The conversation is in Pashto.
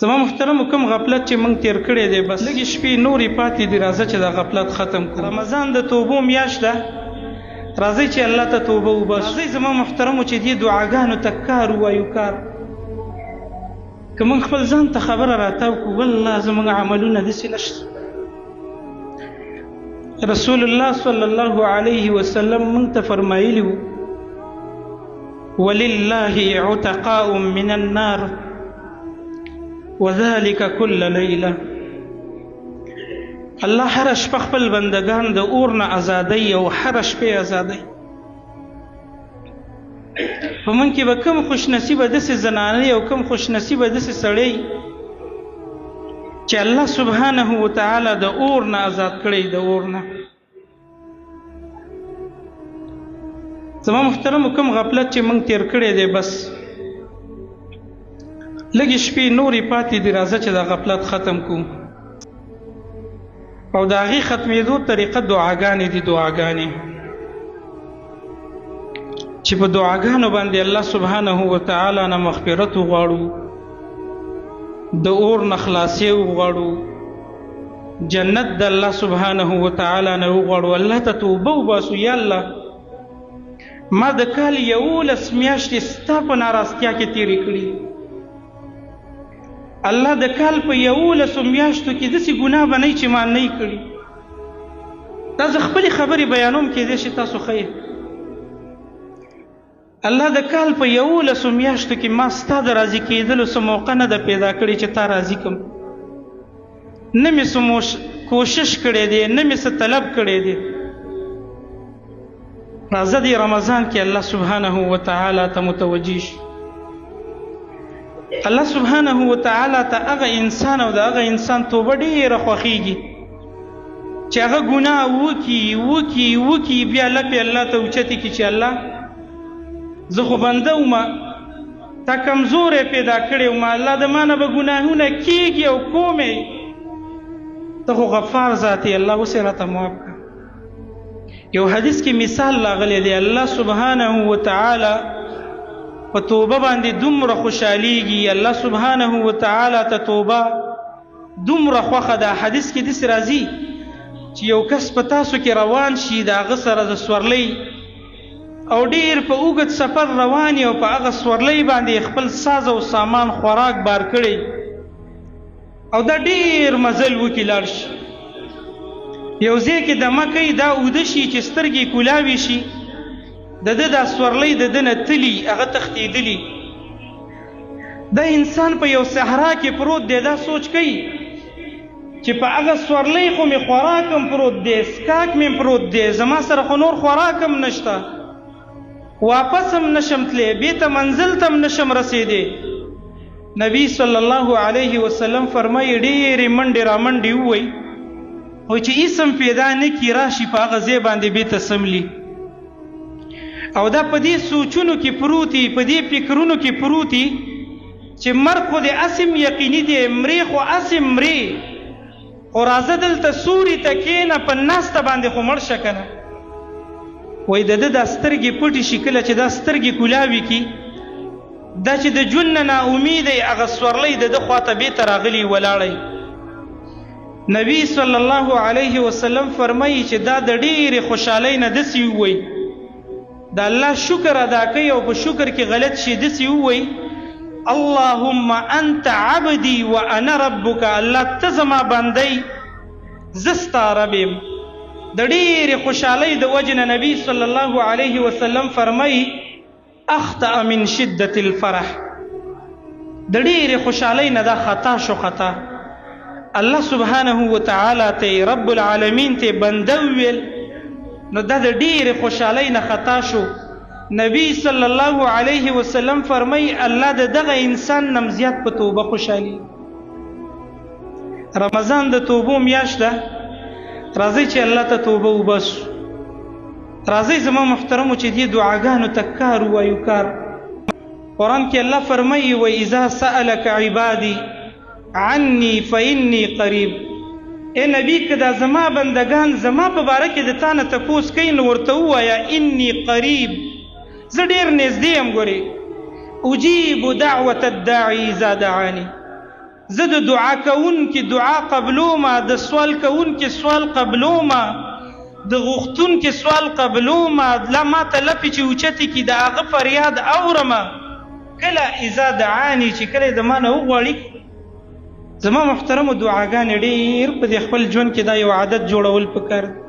زما محترمو کوم غفلت چې موږ تیر کړی دی، بس لږې شپې نورې پاتې دي، راځه چې دا غفلت ختم کړو. رمضان د توبو میاشت ده، راځئ چې الله ته توبه وباسو. راځئ زما محترمو چې دې دعاګانو ته کار ووایو، کار. که موږ خپل ځان ته خبره راتاو کړو، والله زموږ عملونه داسې نشته. رسول الله صلی الله علیه وسلم موږ ته فرمایلي وو، ولله عتقاء من النار وذلك كل ليله. الله هره شپه خپل بندگان د اور نه ازادوي او هره شپه یې ازادوي. په موږ کې به کوم خوش نصیبه داسې زنانه او کوم خوش نصیبه داسې سړی چې الله سبحانه وتعالی د اور نه ازاد کړی، د اور نه. زما محترمو کوم غفلت چې موږ تیر کړی دی، بس لږې شپې نورې پاتې دي، راځه چې دا غفلت ختم کړو. او د هغې ختمېدو طریقه دعاګانې دي، دعاګانې چې په دعاګانو باندې الله سبحانه وتعالی نه مغفرت وغواړو، د اور نه خلاصي وغواړو، جنت د الله سبحانه وتعالی نه وغواړو، الله ته توبه وباسو. یا الله، ما د کال 11 میاشتې ستا په ناراضتیا کې تېرې کړي. الله د کال په 11 میاشتو کې داسې ګناه به نه چې ما نه کړي. دا زه خپلې خبرې بیانوم، کېدای شي تاسو ښه یې. الله د کال په 11 میاشتو کې ما ستا د راضي کېدلو څه موقع نه ده پیدا کړې چې تا راضي کړم. نه مې څه کوشش کړی دی، نه مې څه طلب کړی دی. راځه دې رمضان کې الله سبحانه وتعالی ته متوجه شو. الله سبحانه وتعالی ته هغه انسان او د هغه انسان توبه ډېره خوښېږي چې هغه ګناه وکړي وکړي وکړي، بیا لپې الله ته اوچتې کړي چې الله زه خو بنده وم، تا کمزوری پیدا کړی وم، الله د ما نه به ګناهونه کېږي او کوم یې، ته خو غفار ذات یې، الله اوس یې راته معاف کړه. یو حدیث کې مثال راغلی دی، الله سبحانه وتعالی په توبه باندې دومره خوشحالېږي، الله سبحانه وتعالی ته توبه دومره خوښه ده. حدیث کې داسې راځي چې یو کس په تاسو کې روان شي، د هغه سره د سورلۍ او ډېر په اوږد سفر روان او په هغه سورلۍ باندې خپل ساز او سامان خوراک بار کړی او دا ډېر مزل وکړي لاړ شي، یو ځای کې دمه کوي، دا اوده شي چې سترګې کولاوې شي، د ده دا سورلۍ د ده نه تلي، هغه تښتېدلي. دا انسان په یو صحرا کې پروت دی، دا سوچ کوي چې په هغه سورلۍ خو مې خوراک هم پروت دی، څښاک مې پروت دی، زما سره خو نور خوراک هم نشته، واپس هم نشم تللی، بیرته منزل ته هم نشم رسېدی. نبی صلی الله علیه وسلم فرمایي ډېرې منډې رامنډې ووایي، خو چې هېڅ هم پیدا نه کړي، راشي په هغه ځای باندې بیرته څملي. او دا په دې سوچونو کې پروت وي، په دې فکرونو کې پروت وي چې مرګ خو دې هسې هم یقیني دی، مرې خو هسې هم مرې، خو راځه دلته سوري ته کښېنه، په ناسته باندې خو مړ شه که نه. وایي د ده دا سترګې پټې شي، کله چې دا سترګې کولاوې کړي، دا چې د ژوند نه ناامیده یې، هغه سورلۍ د ده خواته بیرته راغلي ولاړی. نبی صلی الله علیه وسلم فرمایي چې دا د ډېرې خوشحالۍ نه داسې ووایي، د الله شکر ادا کوي او په شکر کې غلط شي، داسې ووایي اللهم انت عبدي وانا ربک، الله ته زما بنده یې، زه ستا رب یم. د ډېرې خوشحالۍ د وجې نه نبی صلی الله علیه وسلم فرمایي اخطأ من شدة الفرح، د ډېرې خوشحالۍ نه دا خطا شو، خطا. الله سبحانه وتعالی ته رب العالمین ته بنده وویل، نو دا د ډېرې خوشحالۍ نه خطا شو. نبی صلی الله علیه وسلم فرمایي الله د دغه انسان نم زیات په توبه خوشحالي. رمضان د توبو میاشت ده، راځئ چې الله ته توبه وباسو. راځئ زما محترمو چې دې دعاګانو ته کار ووایو، کار. قرآن کې الله فرمایي واذا سألک عبادي عني فإني قریب، ای نبی که دا زما بندگان زما په باره کې د تا نه تپوس کوي نو ورته ووایه انی قریب، زه ډېر نږدې یم. ګورې اجیب دعوة الداعي اذا دعاني، زه د دعا کوونکي دعا قبلوم، د سوال کوونکي سوال قبلوم، د غوښتونکي سوال قبلوم. لا ما ته لپې چې اوچتې کړي، د هغه فریاد اورم. کله اذا دعاني، چې کله د ما نه وغواړي. زما محترمو دعاګانې ډېر په دې خپل ژوند کې دا یو عادت جوړول پکار دی.